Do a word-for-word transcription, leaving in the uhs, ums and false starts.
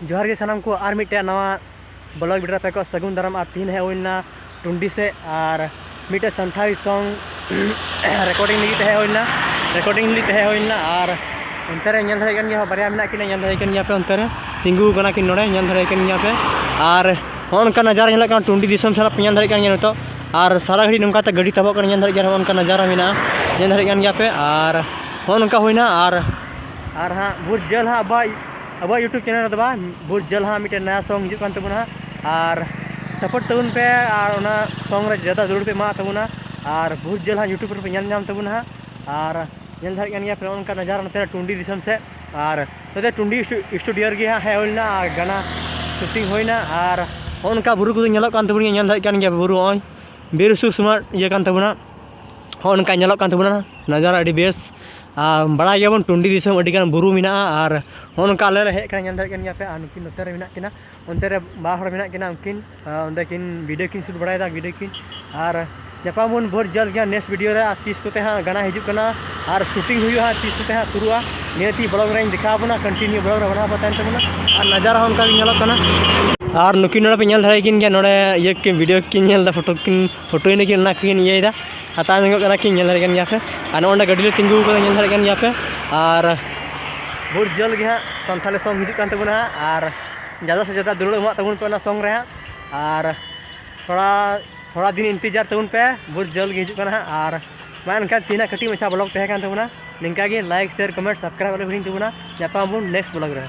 ᱡᱚᱦᱟᱨ ᱜᱮ ᱥᱟᱱᱟᱢ ᱠᱚ, ᱟᱨ ᱢᱤᱫᱴᱮᱱ ᱱᱟᱣᱟ vlog video ᱨᱮ ᱟᱯᱮ ᱠᱚ ᱥᱟᱹᱜᱩᱱ ᱫᱟᱨᱟᱢ᱾ ᱟᱨ ᱛᱤᱦᱤᱧ ᱦᱮᱡ ᱦᱩᱭ ᱞᱮᱱᱟ ᱴᱩᱱᱰᱤ ᱥᱮᱫ, ᱟᱨ ᱢᱤᱫᱴᱮᱱ ᱥᱟᱱᱛᱷᱟᱲᱤ song recording ᱞᱟᱹᱜᱤᱫ ᱛᱮ ᱦᱮᱡ ᱦᱩᱭ ᱞᱮᱱᱟ᱾ recording ᱞᱟᱹᱜᱤᱫ ᱛᱮ ᱦᱮᱡ ᱦᱩᱭ ᱞᱮᱱᱟ᱾ ᱟᱨ ᱚᱱᱛᱮ ᱨᱮ ᱧᱮᱞ ᱫᱟᱲᱮᱭᱟᱜ ᱠᱟᱱ ᱜᱮᱭᱟ, ᱵᱟᱨᱭᱟ ᱢᱮᱱᱟᱜ ᱠᱤᱱᱟ, ᱧᱮᱞ ᱫᱟᱲᱮᱭᱟᱜ ᱠᱟᱱ ᱜᱮᱭᱟ ᱯᱮ, ᱚᱱᱛᱮ ᱨᱮ ᱛᱤᱸᱜᱩ ᱠᱟᱱᱟ ᱠᱤᱱ ᱱᱚᱰᱮ, ᱧᱮᱞ ᱫᱟᱲᱮᱭᱟᱜ ᱠᱟᱱ ᱜᱮᱭᱟ ᱯᱮ᱾ ᱟᱨ ᱦᱚᱸᱜᱼᱚ ᱱᱚᱝᱠᱟ ᱱᱟᱡᱟᱨᱟ ᱧᱮᱞᱚᱜ ᱠᱟᱱᱟ ᱴᱩᱱᱰᱤ ᱫᱤᱥᱚᱢ ᱥᱮᱫ, ᱯᱮ ᱧᱮᱞ ᱫᱟᱲᱮᱭᱟᱜ ᱠᱟᱱ ᱜᱮᱭᱟ ᱱᱤᱛᱚᱜ᱾ ᱟᱨ ᱥᱟᱨᱟ ᱜᱷᱟᱹᱲᱤᱡ ᱱᱚᱝᱠᱟ ᱛᱮ ᱜᱟᱹᱰᱤ ᱛᱟᱵᱚᱜ ᱠᱟᱱᱟ, ᱧᱮᱞ ᱫᱟᱲᱮᱭᱟᱜ ᱜᱮᱭᱟ, ᱦᱚᱸᱜᱼᱚ ᱱᱚᱝᱠᱟ ᱱᱟᱡᱟᱨᱟ ᱢᱮᱱᱟᱜᱼᱟ, ᱧᱮᱞ ᱫᱟᱲᱮᱭᱟᱜ ᱠᱟᱱ ᱜᱮᱭᱟ ᱯᱮ᱾ ᱟᱨ ᱦᱚᱸᱜᱼᱚ ᱱᱚᱝᱠᱟ ᱦᱩᱭᱱᱟ᱾ ᱟᱨ ᱟᱨ ᱦᱟᱸᱜ ᱵᱷᱳᱨ ᱡᱟᱹᱞ ᱦᱟᱸᱜ ᱟᱵᱚᱣᱟᱜ, ᱟᱵᱚᱣᱟᱜ YouTube channel ᱨᱮᱫᱚ ᱵᱟᱝ, ᱵᱷᱳᱨ ᱡᱟᱹᱞ ᱦᱟᱸᱜ ᱢᱤᱫᱴᱮᱱ ᱱᱟᱭᱟ song ᱦᱤᱡᱩᱜ ᱠᱟᱱ ᱛᱟᱵᱚᱱᱟ ᱦᱟᱸᱜ᱾ ᱟᱨ support ᱛᱟᱵᱚᱱ ᱯᱮ, ᱟᱨ ᱚᱱᱟ song ᱨᱮ ᱡᱟᱫᱟ ᱡᱟᱹᱨᱩᱲ ᱯᱮ ᱮᱢᱟ ᱛᱟᱵᱚᱱᱟ᱾ ᱟᱨ ᱵᱷᱳᱨ ᱡᱟᱹᱞ ᱦᱟᱸᱜ YouTube ᱨᱮᱯᱮ ᱧᱮᱞ ᱧᱟᱢ ᱛᱟᱵᱚᱱᱟ ᱦᱟᱸᱜ᱾ ᱟᱨ ᱧᱮᱞ ᱫᱟᱲᱮᱭᱟᱜ ᱠᱟᱱ ᱜᱮᱭᱟ ᱯᱮ ᱱᱚᱜᱼᱚ ᱱᱚᱝᱠᱟ ᱱᱟᱡᱟᱨᱟ ᱱᱚᱛᱮ ᱴᱩᱱᱰᱤ ᱫᱤᱥᱚᱢ ᱥᱮᱫ᱾ ᱟᱨ ᱱᱚᱛᱮ ᱴᱩᱱᱰᱤ ᱥᱴᱩ-, studio ᱨᱮᱜᱮ ᱦᱟᱸᱜ ᱦᱮᱡ ᱦᱩᱭ ᱞᱮᱱᱟ ᱟᱨ ᱜᱟᱱᱟ shooting ᱦᱩᱭᱱᱟ᱾ ᱟᱨ ᱦᱚᱸᱜᱼᱚ ᱱᱚᱝᱠᱟ ᱵᱩᱨᱩ ᱠᱚᱫᱚ ᱧᱮᱞᱚᱜ ᱠᱟᱱ ᱛᱟᱵᱚᱱ ᱜᱮᱭᱟ, ᱧᱮᱞ ᱫᱟᱲᱮᱭᱟᱜ ᱠᱟᱱ ᱜᱮᱭᱟ ᱯᱮ ᱵᱩᱨᱩ, ᱱᱚᱜᱼᱚᱭ ᱵᱤᱨ ᱥᱩᱨ ᱥᱩᱢᱟᱹᱴ ᱤᱭᱟᱹ ᱠᱟᱱ ᱛᱟᱵᱚᱱᱟ᱾ ᱦᱚᱸᱜᱼᱚ ᱱᱚᱝᱠᱟ ᱧᱮᱞᱚᱜ ᱠᱟᱱ ᱛᱟᱵᱚᱱᱟ ᱱᱟᱡᱟᱨᱟ ᱟᱹᱰᱤ ᱵᱮᱥ᱾ ᱟᱨ ᱵᱟᱲᱟᱭ ᱜᱮᱭᱟᱵᱚᱱ ᱴᱩᱱᱰᱤ ᱫᱤᱥᱚᱢ ᱟᱹᱰᱤ ᱜᱟᱱ ᱵᱩᱨᱩ ᱢᱮᱱᱟᱜᱼᱟ᱾ ᱟᱨ ᱦᱚᱸᱜᱼᱚ ᱱᱚᱝᱠᱟ ᱟᱞᱮ ᱞᱮ ᱦᱮᱡ ᱟᱠᱟᱱᱟ, ᱧᱮᱞ ᱫᱟᱲᱮᱭᱟᱜ ᱠᱟᱱ ᱜᱮᱭᱟ ᱯᱮ᱾ ᱟᱨ ᱱᱩᱠᱤᱱ ᱱᱚᱛᱮ ᱨᱮ ᱢᱮᱱᱟᱜ ᱠᱤᱱᱟ, ᱚᱱᱛᱮ ᱨᱮ ᱵᱟᱨ ᱦᱚᱲ ᱢᱮᱱᱟᱜ ᱠᱤᱱᱟ, ᱩᱱᱠᱤᱱ ᱟᱨ ᱚᱸᱰᱮ ᱠᱤᱱ video ᱠᱤᱱ shoot ᱵᱟᱲᱟᱭᱮᱫᱟ, video ᱠᱤᱱ᱾ ᱟᱨ ᱧᱟᱯᱟᱢ ᱵᱚᱱ ᱵᱷᱳᱨ ᱡᱟᱹᱞ ᱜᱮᱭᱟ next video ᱨᱮ᱾ ᱟᱨ ᱛᱤᱥ ᱠᱚᱛᱮ ᱦᱟᱸᱜ ᱜᱟᱱᱟ ᱦᱤᱡᱩᱜ ᱠᱟᱱᱟ ᱟᱨ shooting ᱦᱩᱭᱩᱜᱼᱟ, ᱛᱤᱥ ᱠᱚᱛᱮ ᱦᱟᱸᱜ ᱥᱩᱨᱩᱜᱼᱟ, ᱱᱤᱭᱟᱹ ᱛᱤ vlog ᱨᱮᱧ ᱫᱮᱠᱷᱟᱣ ᱟᱵᱚᱱᱟ, continue vlog ᱨᱮ ᱵᱮᱱᱟᱣ ᱯᱮ ᱛᱟᱦᱮᱱ ᱛᱟᱵᱚᱱᱟ᱾ ᱟᱨ ᱱᱟᱡᱟᱨᱟ ᱦᱚᱸ ᱚᱱᱠᱟ ᱜᱮ ᱧᱮᱞᱚᱜ ᱠᱟᱱᱟ᱾ ᱟᱨ ᱱᱩᱠᱤᱱ ᱱᱚᱰᱮ ᱯᱮ ᱧᱮᱞ ᱫᱟᱲᱮᱭᱟᱠᱤᱱ ᱜᱮᱭᱟ, ᱱᱚᱰᱮ ᱤᱭᱟᱹ ᱠᱤᱱ video ᱠᱤᱱ ᱧᱮᱞ ᱮᱫᱟ, photo ᱠᱤᱱ, photo ᱭᱮᱱᱟ ᱠᱤᱱ, ᱚᱱᱟ ᱠᱤᱱ ᱤᱭᱟᱹᱭᱮᱫᱟ, ᱦᱟᱛᱟᱣ ᱧᱚᱜᱚᱜ ᱠᱟᱱᱟ ᱠᱤᱱ, ᱧᱮᱞ ᱫᱟᱲᱮᱭᱟᱜ ᱠᱟᱱ ᱜᱮᱭᱟ ᱯᱮ᱾ ᱟᱨ ᱱᱚᱜᱼᱚ ᱱᱚᱰᱮ ᱜᱟᱹᱰᱤ ᱞᱮ ᱛᱤᱸᱜᱩ ᱟᱠᱟᱫᱟ, ᱧᱮᱞ ᱫᱟᱲᱮᱭᱟᱜ ᱠᱟᱱ ᱜᱮᱭᱟ ᱯᱮ᱾ ᱟᱨ ᱵᱷᱳᱨ ᱡᱟᱹᱞ ᱜᱮ ᱦᱟᱸᱜ ᱥᱟᱱᱛᱷᱟᱞᱤ song ᱦᱤᱡᱩᱜ ᱠᱟᱱ ᱛᱟᱵᱚᱱᱟ ᱦᱟᱸᱜ᱾ ᱟᱨ ᱡᱟᱫᱟ ᱥᱮ ᱡᱟᱫᱟ ᱫᱩᱞᱟᱹᱲ ᱮᱢᱟᱜ ᱛᱟᱵᱚᱱ ᱯᱮ ᱚᱱᱟ song ᱨᱮ ᱦᱟᱸᱜ᱾ ᱟᱨ ᱛᱷᱚᱲᱟ, ᱛᱷᱚᱲᱟ ᱫᱤᱱ ᱤᱱᱛᱮᱡᱟᱨ ᱛᱟᱵᱚᱱ ᱯᱮ, ᱵᱷᱳᱨ ᱡᱟᱹᱞ ᱜᱮ ᱦᱤᱡᱩᱜ ᱠᱟᱱᱟ ᱦᱟᱸᱜ᱾ ᱟᱨ ᱢᱟ ᱮᱱᱠᱷᱟᱱ ᱛᱤᱦᱤᱧᱟᱜ ᱠᱟᱹᱴᱤᱡ ᱢᱟᱪᱷᱟ vlog ᱛᱟᱦᱮᱸ ᱠᱟᱱ ᱛᱟᱵᱚᱱᱟ ᱱᱤᱝᱠᱟ ᱜᱮ᱾ like, share, comment, subscribe ᱟᱞᱚ ᱦᱤᱲᱤᱧ ᱛᱟᱵᱚᱱᱟ᱾ ᱧᱟᱯᱟᱢ ᱟᱵᱚᱱ next vlog ᱨᱮ᱾